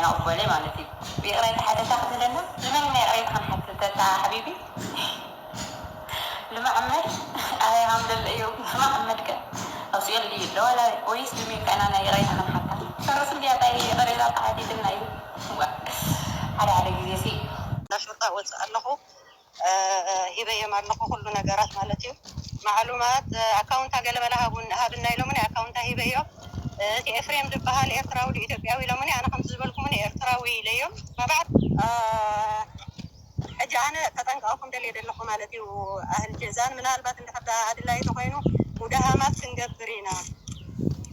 ያው በለ ማለት እዩ። ይቕሬታ ሓተታ ክትብለና፣ ንመን ኢና ይቕሬታ ክንሓትተካ ሓቢቢ? ንመሓመድ? ኣይ፣ ሃምደለ እዩ። ንመሓመድ ከ ኣውፅኤሉ ድዩ ኣሎ? ዋላ ወይስ ንሜካ ኢና ናይ ይቕሬታ ክንሓታ? ፈረስ እንድያ ታይ ይቕሬታ ተሓቲትና እዩ። ዋ፣ ሓደ ሓደ ግዜ ሲ ናሽርጣ ወፅእ ኣለኹ። እ፣ ሂበዮም ኣለኹ ኩሉ ነገራት ማለት እዩ። ማዕሉማት፣ እ፣ ኣካውንታ ገለ መለ ሃቡን-፣ ሃብና ኢሎምኒ፣ ኣካውንታ ሂበዮም። እ፣ እቲ ኤፍሬም ዝበሃል ኤርትራዊ ዶ ኢትዮጵያዊ ኢሎምኒ፣ ኣነ ከምቲ ዝበልኩምኒ ኤርትራዊ ኢለዮም። መብራት፣ እ፣ ሕጂ ኣነ ከጠንቅቐኩም ደልየ ዘለኹ ማለት እዩ። ኣህል ጀዛን ምናልባት እንድሕር ደኣ ኣድላዪ ተኾይኑ ሙዳሃማት ክንገብር ኢና።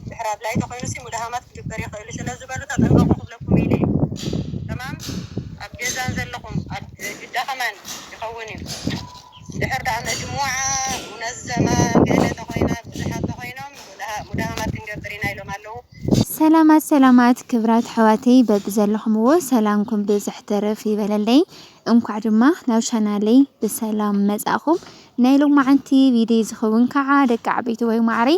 ድሕሪ ኣድላዪ ተኾይኑ ሲ ሙዳሃማት ክግበር ይኽእል እዩ። ስለ ዝበሉ ተጠንቀቑ ክብለኩም ኢለ እዩ። ተማም ኣብ ጀዛን ዘለኹም ኣብ ጅዳ ከማን ይኸውን እዩ። ድሕር ደኣ መጅሙዓ ሙነዘማ ገለ ተኾይና ብዙሓት ተኾይኖም ሙዳ-፣ ሙዳሃማት ክንገብር ኢና ኢሎም ኣለዉ። ሰላማት ሰላማት ክብራት ኣሕዋተይ በብዘለኹምዎ ሰላምኩም ብዝሕ ተረፍ ይበለለይ። እንኳዕ ድማ ናብ ቻናለይ ብሰላም መጻእኹም። ናይ ሎማዓንቲ ቪድዮ ዝኸውን ከዓ ደቂ ዓበይቲ ወይ ማዕረይ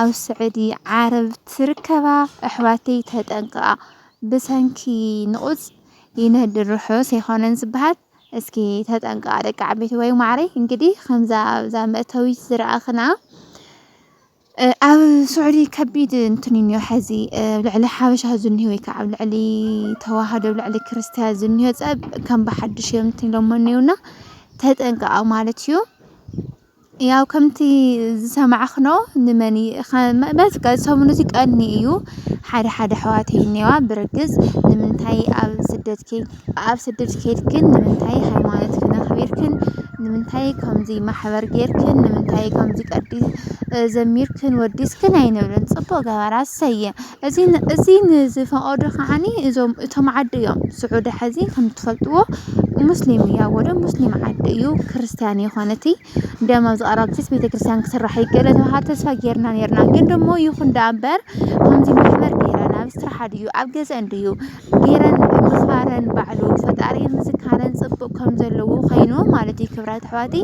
ኣብ ስዑዲ ዓረብ ትርከባ ኣሕዋተይ ተጠንቀቓ። ብሰንኪ ንቑጽ ይነድድ ርሑስ ኣይኮነን ዝበሃል። እስኪ ተጠንቀቓ ደቂ ዓበይቲ ወይ ማዕረይ። እንግዲህ ከምዛ ኣብዛ መእተዊት ዝረኣኽና እ፣ ኣብ ስዑዲ ከቢድ እንትን እዩ እኒኦ ሐዚ፣ እ፣ ኣብ ልዕሊ ሓበሻ ዝኒሆ ወይ ከዓ ኣብ ልዕሊ ተዋህዶ፣ ኣብ ልዕሊ ክርስትያን ዝኒሆ ጸብ ከም ብሓድሽ እዮም እንትን ኢሎሞ እኒኦና ተጠንቀቓ ማለት እዩ። ያው ከምቲ ዝሰማዕኽኖ ንመን ይ-፣ ኸ-፣ መ-፣ በቃ ሰሙን እዚ ቀኒ እዩ። ሓደ ሓደ ኣሕዋተይ እኒዋ ብርግጽ ንምንታይ ኣብ ስደት ከይ-፣ ኣብ ስደት ከይድክን ንምንታይ ሃይማኖትክን ኣኽቢርክን፣ ንምንታይ ከምዚ ማሕበር ጌርክን፣ ንምንታይ ከምዚ ቀዲ፣ እ፣ ዘሚርክን ወዲስክን ኣይንብልን። ጽቡቕ ገባራ፣ ኣሰየ። እዚ ን-፣ እዚ ንዝፈቐዱ ከዓኒ እዞም፣ እቶም ዓዲ እዮም። ስዑዲ ሐዚ ከም ትፈልጥዎ ሙስሊም እያ፣ ወደ ሙስሊም ዓዲ እዩ፣ ክርስትያን የኾነቲ። እንዲያውም ኣብዚ ቀረባ ግዜስ ቤተክርስትያን ክስራሕ እዩ ገለ ተባሃለ ተስፋ ጌርና ኔርና። ግን ደሞ ይኹን ደኣ እምበር ከምዚ ማሕበር ጌረን ኣብ ስራሓ ድዩ ኣብ ገዝአን ድዩ ጌረን ምኽባረን ባዕሉ ፈጣሪኤን ምዝካረን ጽቡቕ ከም ዘለዎ ኾይኑ ማለት እዩ ክብራት ኣሕዋተይ።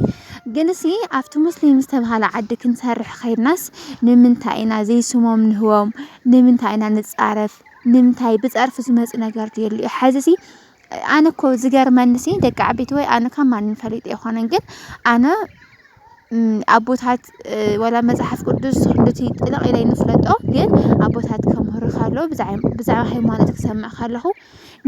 ግንሲ ኣብቲ ሙስሊም ዝተብሃለ ዓዲ ክንሰርሕ ኸይድናስ ንምንታይ ኢና ዘይስሞም ንህቦም? ንምንታይ ኢና ንጻረፍ? ንምንታይ ብጸርፊ ዝመጽእ ነገር ድየሉ እዩ? ሐዚሲ ኣነ እኮ ዝገርመኒሲ ደቂ ዓበይቲ ወይ ኣነ ካብ ማንም ፈሊጠ ኣይኮነን፣ ግን ኣነ፣ እም፣ ኣቦታት፣ እ፣ ወላ መጽሓፍ ቅዱስ ክንድቲ ጥልቕ ኢለ ይንፍለጦ፣ ግን ኣቦታት ከምህሩ ከለዉ ብዛዕ-፣ ብዛዕባ ሃይማኖት ክሰምዕ ከለኹ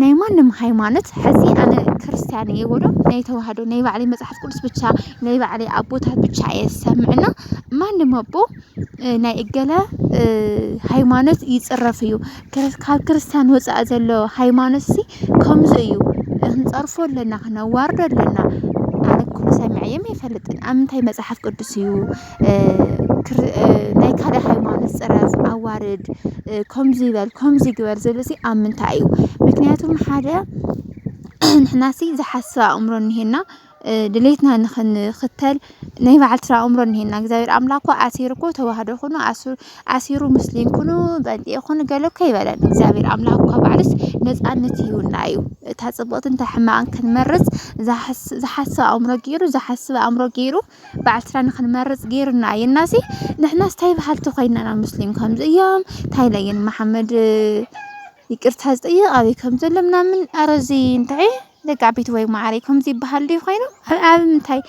ናይ ማንም ሃይማኖት፣ ሐዚ ኣነ ክርስትያን እየ ወዶ ናይ ተዋህዶ ናይ ባዕለይ መጽሓፍ ቅዱስ ብቻ ናይ ባዕለይ ኣቦታት ብቻ እየ ዝሰምዕና ማንም ኣቦ እ፣ ናይ እገለ፣ እ፣ ሃይማኖት ይጽረፍ እዩ። ክር-፣ ካብ ክርስትያን ወጻኢ ዘሎ ሃይማኖትሲ ከምዚ እዩ። ክንጸርፎ ኣለና፣ ክነዋርዶ ኣለና። ኣነ ኩሉ ሰሚዐዮም ኣይፈልጥን። ኣብ ምንታይ መጽሓፍ ቅዱስ እዩ፣ እ፣ ክር-፣ እ፣ ናይ ካልእ ሃይማኖት ጽረፍ፣ ኣዋርድ፣ እ፣ ከምዚ ይበል፣ ከምዚ ግበር ዝብልሲ ኣብ ምንታይ እዩ? ምክንያቱም ሓደ ንሕናሲ ዝሓስብ ኣእምሮ እኒሄና፣ እ፣ ድሌትና ንኽንኽተል ናይ ባዕልትና ኣእምሮ እኒሄና። እግዚኣብሔር ኣምላኽ እኮ ኣሲሩ እኮ ተዋህዶ ኩኑ፣ ኣሱ-፣ ኣሲሩ ሙስሊም ኩኑ፣ ጴንጤ ኩኑ፣ ገለ እኮ ኣይበለን። እግዚኣብሔር ኣምላኽ እኮ ባዕሉስ ነጻነት ሂቡና እዩ። እታ ጽብቕትን እታ ሕማቕን ክንመርጽ ዝሓስ-፣ ዝሓስብ ኣእምሮ ገይሩ፣ ዝሓስብ ኣእምሮ ገይሩ፣ ባዕልትና ንኽንመርጽ ገይሩና እዩ። እናሲ ንሕናስ ታይ በሃልቲ ኮይንና ኢና? ሙስሊም ከምዚ እዮም፣ ታይ ለየን መሓመድ ይቅርታ ዝጠይቕ ኣበይ ከም ዘሎ ምናምን። ኣረ እዚ እንታይ ደቂ ዓበይቲ ወይ ማዕረይ ከምዚ ይበሃል ድዩ ኮይኑ? ኣብ፣ ኣብ ምንታይ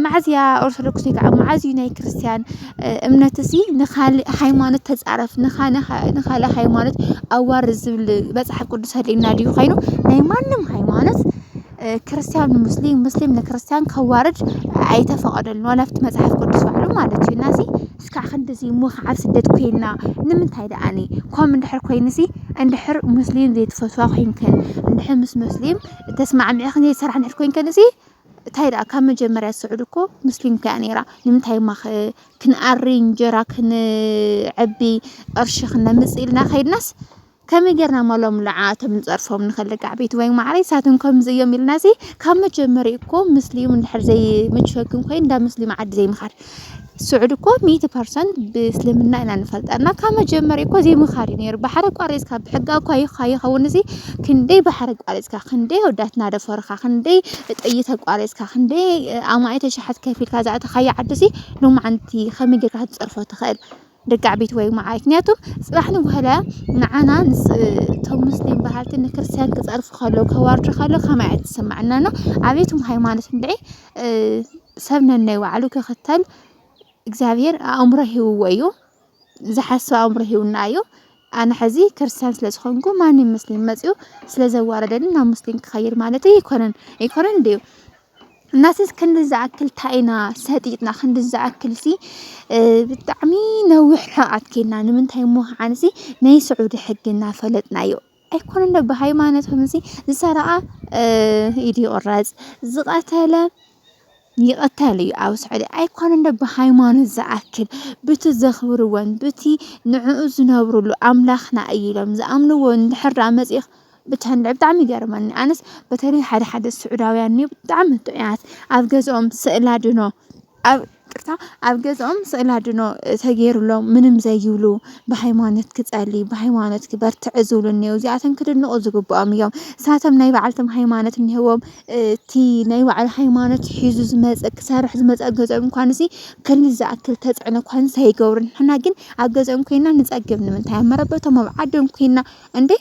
መዓዝ እያ ኦርቶዶክስ ወይ ከዓ መዓዝ እዩ ናይ ክርስትያን፣ እ፣ እምነት እዚ ንኻልእ ሃይማኖት ተጻረፍ፣ ንኻ-፣ ንኻ-፣ ንኻልእ ሃይማኖት ኣዋርድ ዝብል መጽሓፍ ቅዱስ ኣድልየና ድዩ ኮይኑ? ናይ ማንም ሃይማኖት፣ እ፣ ክርስትያን ንሙስሊም፣ ሙስሊም ንክርስትያን ከዋርድ ኣይተፈቐደሉን፣ ዋላ ኣብቲ መጽሓፍ ቅዱስ ባዕሉ ማለት እዩ። እናዚ እስካዕ ክንድዚ እሞ ከዓ ኣብ ስደት ኮይንና ንምንታይ ደኣኒ? ከም እንድሕር ኮይኑሲ፣ እንድሕር ሙስሊም ዘይትፈትዋ ኮይንክን፣ እንድሕር ምስ ሙስሊም ተስማዕሚዕክን ዘይትሰርሓ እንድሕር ኮይንክን፣ እዚ እንታይ ደኣ ካብ መጀመርያ ስዑዲ እኮ ሙስሊም እኮ እያ ነይራ። ንምንታይ እማ ኸ ክንኣሪ እንጀራ ክንዕቢ ቅርሺ ክነምጽእ ኢልና ከይድናስ፣ ከመይ ጌርና እሞ ሎም ንዓኣቶም ንጸርፎም ንኽእል ደቂ ዓበይቲ ወይ ማዕረይ? ንሳቶም ከምዚ እዮም ኢልናሲ ካብ መጀመርያ እኮ ሙስሊም እንድሕር ዘይምችወክን ኮይኑ እንዳ ሙስሊም ዓዲ ዘይምኻድ። ስዑዲ እኮ ሚእቲ ፐርሰንት ብእስልምና ኢና ንፈልጠና። ካብ መጀመርያ እኮ ዘይምኻድ እዩ ነይሩ። ባሕሪ ኣቋሪጽካ ብሕጊ እኳ ይኻ ይኸውን እዚ ክንደይ ባሕሪ ኣቋሪጽካ፣ ክንደይ ኣወዳት እናደፈሩኻ፣ ክንደይ ጥይት ኣቋሪጽካ፣ ክንደይ ኣማኢት ኣሽሓት ከፊልካ ዘእተኻዮ ዓዲ እዚ ሎማዓንቲ ከመይ ጌርካ ክትጸርፎ ትኽእል? ደቂ ዓበይቲ ወይ መዓይ። ምክንያቱም ጽባሕ ንጉህለ ንዓና ንስ-፣ እቶም ሙስሊም በሃልቲ ንክርስትያን ክጸርፉ ከለዉ፣ ከዋርዱ ከለዉ ከመይ እያ ትስምዓና? እና ኣቤቱም ሃይማኖት እንድዒ፣ እ፣ ሰብ ነናይ ባዕሉ ክኽተል እግዚኣብሔር ኣእምሮ ሂብዎ እዩ። ዝሓስብ ኣእምሮ ሂቡና እዩ። ኣነ ሕዚ ክርስትያን ስለ ዝኾንኩ ማንም ሙስሊም መጺኡ ስለ ዘዋረደኒ ናብ ሙስሊም ክኸይድ ማለት ኣይኮነን፣ ኣይኮነን ድዩ? እናስስ ክንዲ ዝኣክል ታይና ሰጢጥና ክንዲ ዝኣክል ሲ፣ እ፣ ብጣዕሚ ነዊሕ ርሕቐት ኬድና። ንምንታይ እሞ ከዓንሲ ናይ ስዑዲ ሕጊ እናፈለጥናዮ። ኣይኮነን ዶ ብሃይማኖት ከምዚ ዝሰረቐ፣ እ፣ ኢዱ ይቑረጽ፣ ዝቐተለ ይቐተል እዩ ኣብ ስዑዲ። ኣይኮነን ዶ ብሃይማኖት ዝኣክል፣ ብቲ ዘኽብርዎን ብቲ ንዕኡ ዝነብርሉ ኣምላኽና እዩ ኢሎም ዝኣምንዎ እንድሕር ደኣ መጺኽ ብተንድዕ ብጣዕሚ ይገርመኒ። ኣነስ በተለይ ሓደ ሓደ ስዑዳውያን እኒኦ ብጣዕሚ ጥዑያት፣ ኣብ ገዝኦም ስእሊ ኣድህኖ፣ ኣብ፣ ይቅርታ፣ ኣብ ገዝኦም ስእሊ ኣድህኖ ተገይሩሎም ምንም ዘይብሉ፣ ብሃይማኖት ክጸሊ፣ ብሃይማኖት ክበርትዕ ዝብሉ እኒኦ። እዚኣቶም ክድንቑ ዝግብኦም እዮም። ንሳቶም ናይ ባዕልቶም ሃይማኖት እኒህዎም፣ እቲ ናይ ባዕሉ ሃይማኖት ሒዙ ዝመጸ፣ ክሰርሕ ዝመጸ ኣብ ገዝኦም እንኳንሲ ክንዲ ዝኣክል ተጽዕኖ እኳንስ ኣይገብሩን። ንሕና ግን ኣብ ገዝኦም ኮይና ንጸግብ። ንምንታይ ኣብ መረበቶም ኣብ ዓዶም ኮይና እንዴ?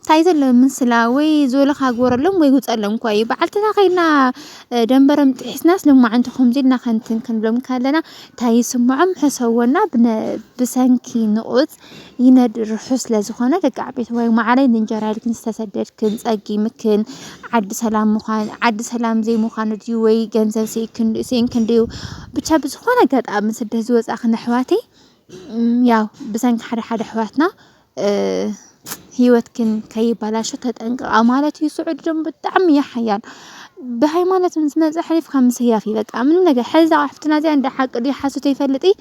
እንታይ ዘሎ ምስላ ወይ ዞለኻ ግበረሎም ወይ ውጸሎም እኳ እዩ። በዓልትና ከይና፣ እ፣ ደንበሮም ጥሒስናስ ልማዓንቲ ከምዚ ኢልና ከንትን ክንብሎም ከለና እንታይ ይስምዖም? ሕሰቦና ብነ-፣ ብሰንኪ ንቑጽ ይነድ ርሑ ስለ ዝኾነ ደቂ ዓበይቲ ወይ ማዕረይ ንእንጀራ ኢልክን ዝተሰደድክን ጸጊምክን ዓዲ ሰላም ምዃን፣ ዓዲ ሰላም ዘይምዃኑ ድዩ ወይ ገንዘብ ስኢክን፣ ስኢንክን ድዩ? ብቻ ብዝኾነ ኣጋጣሚ ስደት ዝወጻኽን ኣሕዋተይ፣ እም፣ ያው ብሰንኪ ሓደ ሓደ ኣሕዋትና፣ እ፣ ህይወትክን ከይባላሾ ተጠንቀቓ ማለት እዩ። ስዑዲ ደሞ ብጣዕሚ እዩ ሓያል። ብሃይማኖት ምስ መጸ ሕሊፍካ ምስያፍ እዩ በቃ። ምንም ነገር። ሕዚ እዛ ሓፍትና እዚኣ እንዳ ሓቂ ድዩ ሓሶት ይፈልጥ እዩ።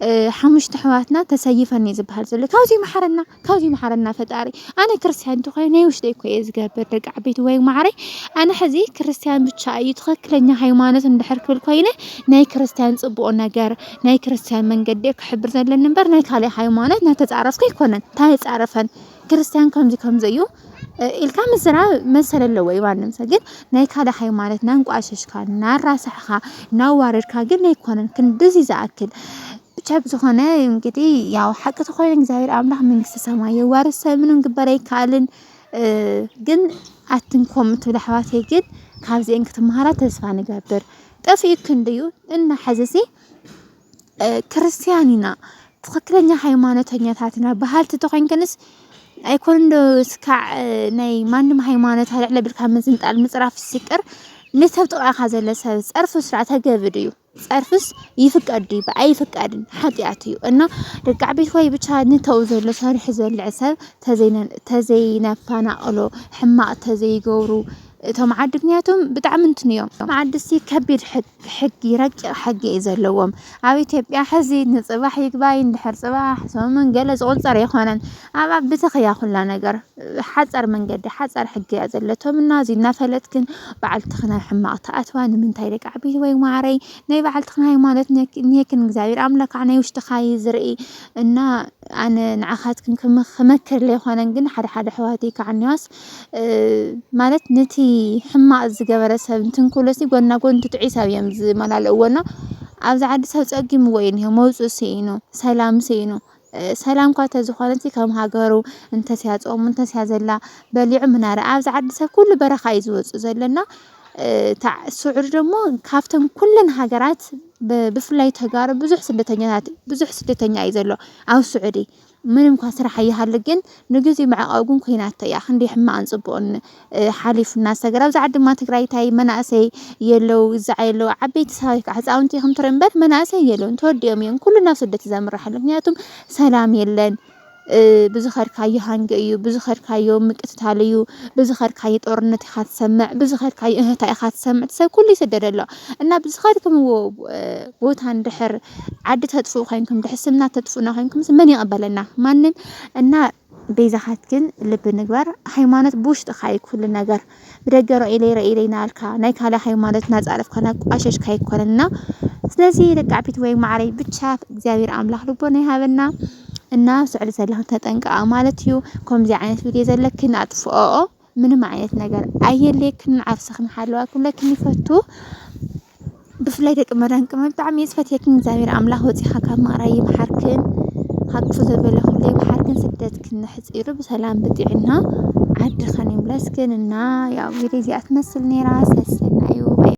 እ፣ ሓሙሽተ ኣሕዋትና ተሰይፈን እዩ ዝበሃል ዘሎ። ካብዚ ይምሓረና፣ ካብዚ ይምሓረና ፈጣሪ። ኣነ ክርስትያን እንተኾይነ ናይ ውሽጠይ እኮ እየ ዝገብር፣ ደቂ ዓበይቲ ወይ ማዕረይ። ኣነ ሕዚ ክርስትያን ብቻ እዩ ትኽክለኛ ሃይማኖት እንድሕር ክብል ኮይነ፣ ናይ ክርስትያን ጽቡቕ ነገር፣ ናይ ክርስትያን መንገዲ እየ ክሕብር ዘለኒ እምበር፣ ናይ ካልእ ሃይማኖት እናተጻረፍኩ ኣይኮነን። እንታይ ይጻረፈን? ክርስትያን ከምዚ ከምዚ እዩ፣ እ፣ ኢልካ ምዝራብ መሰል ኣለዎ እዩ ማንም ሰብ። ግን ናይ ካልእ ሃይማኖት እናንቋሸሽካ፣ እናራሳሕካ፣ እናዋረድካ ግን ኣይኮነን። ክንድዚ ዝኣክል። ብቻ ብዝኾነ እንግዲህ ያው ሓቂ ተኾይኑ እግዚኣብሔር ኣምላኽ መንግስቲ ሰማይ የዋርስ። ሰብ ምንም ግበር ኣይከኣልን። እ፣ ግን ኣትን ከምኡ ትብል ኣሕዋተይ ግን ካብዚአን ክትመሃራ ተስፋ ንገብር። ጠፊእክን ድዩ? እና ሕዚሲ፣ እ፣ ክርስትያን ኢና፣ ትኽክለኛ ሃይማኖተኛታት ኢና በሃልቲ ተኾይንክንስ ኣይኮን ዶ እስካዕ፣ እ፣ ናይ ማንም ሃይማኖት ኣልዕለ ብልካ ምዝንጣል ምጽራፍ ይስቅር። ንሰብ ጥቓኻ ዘሎ ሰብ ጸርፉ ስራሕ ተገቢ ድዩ? ጸርፍስ ይፍቀድ ድዩ? ኣይፍቀድን፣ ሓጢኣት እዩ። እና ደቂ ዓበይቲ ወይ ብቻ ንተው ዘሎ ሰሪሑ ዘልዕ ሰብ ተዘይነ-፣ ተዘይነፈናቕሎ፣ ሕማቕ ተዘይገብሩ እቶም ዓዲ፣ ምክንያቱም ብጣዕሚ እንትን እዮም። እቶም ዓድሲ ከቢድ ሕግ-፣ ሕጊ፣ ረቂቕ ሕጊ እዩ ዘለዎም። ኣብ ኢትዮጵያ ሕዚ ንጽባሕ ይግባይ፣ እንድሕር ጽባሕ ሰሙን ገለ ዝቑጸር ኣይኮነን። ኣብ፣ ኣብ ብትኽ እያ ኩላ ነገር። ሓጻር መንገዲ፣ ሓጻር ሕጊ እያ ዘለቶም እና እዚ እናፈለጥክን በዓልትኽን ኣብ ሕማቕ ትኣትዋ ንምንታይ? ደቂ ዓበይቲ ወይ ማዕረይ፣ ናይ በዓልትኽን ሃይማኖት ኔክ-፣ ኔክን እግዚኣብሔር ኣምላኽ ከዓ ናይ ውሽጥኻ እዩ ዝርኢ እና ኣነ ንዓኻትክን ክም-፣ ክመክር ለይኮነን ግን ሓደ ሓደ ኣሕዋተይ ከዓ እኒዋስ፣ እ፣ ማለት ነቲ ሕማቕ ዝገበረ ሰብ እንትንኩለሲ ጎና ጎን ትጥዒ ሰብ እዮም ዝመላልእዎ እና ኣብዚ ዓዲ ሰብ ጸጊምዎ እዩ እኒሆ፣ መውጽእ ስኢኑ፣ ሰላም ስኢኑ። እ፣ ሰላም እኳ ተዝኾነሲ ከም ሃገሩ እንተስያ ጾሙ እንተስያ ዘላ በሊዑ ምናረ ኣብዚ ዓዲ ሰብ ኩሉ በረኻ እዩ ዝወጽእ ዘለና። እ፣ እታ ስዑዲ ደሞ ካብተን ኩለን ሃገራት ብ-፣ ብፍላይ ተጋሩ ብዙሕ ስደተኛታት፣ ብዙሕ ስደተኛ እዩ ዘሎ ኣብ ስዑዲ። ምንም እኳ ስራሕ ኣይሃሊ ግን ንግዜኡ መዕቐቢ ግን ኮይናቶ እያ። ክንደይ ሕማቕን ጽቡቕን፣ እ፣ ሓሊፉ እናሰገረ። ኣብዚ ዓዲ ድማ ትግራይ እንታይ መናእሰይ የለው፣ ይዛዓ የለው። ዓበይቲ ሰባት ከዓ ህፃውንቲ ኢኹም ትርኢ እምበር መናእሰይ የለውን፣ ተወዲኦም እዮም። ኩሉ ናብ ስደት ዘምርሓሉ። ምክንያቱም ሰላም የለን። እ፣ ብዝኸድካዮ ሃንጊ እዩ፣ ብዝኸድካዮ ምቅትታል እዩ፣ ብዝኸድካዮ ጦርነት ኢኻ ትሰምዕ፣ ብዝኸድካዮ እህታ ኢኻ ትሰምዕ። ሰብ ኩሉ ይስደድ ኣሎ እና ብዝኸድክምዎ፣ እ፣ ቦታ እንድሕር ዓዲ ተጥፍኡ ኮይንኩም፣ ድሕር ስምና ተጥፍኡና ኮይንኩም መን ይቕበለና? ማንም። እና ቤዛኻትክን ልቢ ንግበር። ሃይማኖት ብውሽጥኻ እዩ ኩሉ ነገር። ብደገ ረኢለይ ረኢለይ እናበልካ ናይ ካልእ ሃይማኖት እናጻረፍካ እናቋሸሽካ ኣይኮነን እና ስለዚ ደቂ ዓበይቲ ወይ ማዕረይ ብቻ እግዚኣብሔር ኣምላኽ ልቦና ይሃበና እና ስዕሊ ዘለኽን ተጠንቀቓ ማለት እዩ። ከምዚ ዓይነት ቪድዮ ዘለክን ኣጥፍኦኦ ምንም ዓይነት ነገር ኣየድልየክንን ዓርስኽን ሓለዋ ክብለክን ይፈቱ። ብፍላይ ደቂ መዳን ቅመ ብጣዕሚ እየ ዝፈትየክን። እግዚኣብሔር ኣምላኽ ወፂኻ ካብ ምቕራይ ይምሓርክን፣ ካብ ክፉ ዘበለ ኩሉ ይምሓርክን። ስደትክን ንሕፂሩ ብሰላም ብጥዕና ዓድኽን ይምለስክን። እና ያው ቪድዮ እዚኣ ትመስል ነይራ። ሰሰናዩ